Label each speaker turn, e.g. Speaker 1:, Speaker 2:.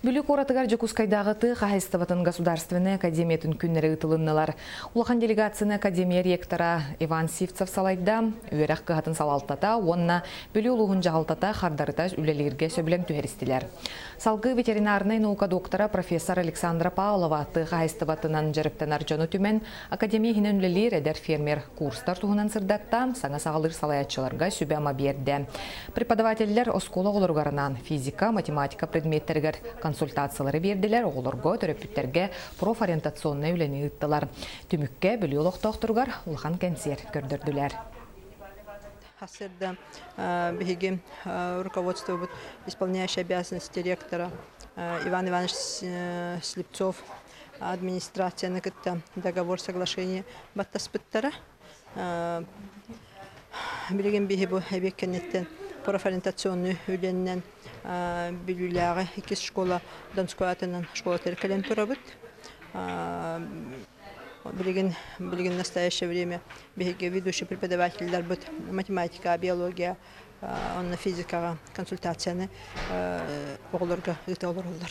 Speaker 1: Бүлүү куоратыгар Дьокуускайдааҕы тыа хаһаайыстыбатын государственнай академиятын күннэрэ ыытылыннылар. Улахан делегацияны академия ректора Иван Сивцев салайда, үөрэх кыһатын салалтата уонна Бүлүү улууһун дьаһалтата хардарыта үлэлииргэ сөбүлэҥ түһэристилэр. Салгыы ветеринарнай наука доктора профессор Александра Павлова тыа хаһаайыстыбатынан дьарыктанар дьону түмэн, академия иһинэн үлэлиир эдэр фермер курстар туһунан сырдатта, саҥа саҕалыыр салайааччыларга сүбэ-ама биэрдэ. Преподавателлэр оскуола оҕолоругар анаан физика, математика предметтэригэр консультациялары биэрдилэр, оҕолорго, төрөппүттэргэ профориентационнай үлэни ыыттылар. Түмүккэ Бүлүү олохтоохторугар улахан кэнсиэр көрдөрдүлэр.
Speaker 2: Хасырда биһиги руководствобут исполняющий обязанности ректора Иван Иванович Слепцов администрацияны кытта договор соглашение баттаспыттара. Билигин биһи бу эбиэт кэнниттэн профориентационный үлэннэн Бүлүүлээҕи иккис школа Донской атынан школатыгар кэлэн турабыт. Билигин, билигин настоящее время биһиги ведущий преподавателлэрбит математика, биология, онно физикаҕа консультацияны оҕолорго ыыта олороллор.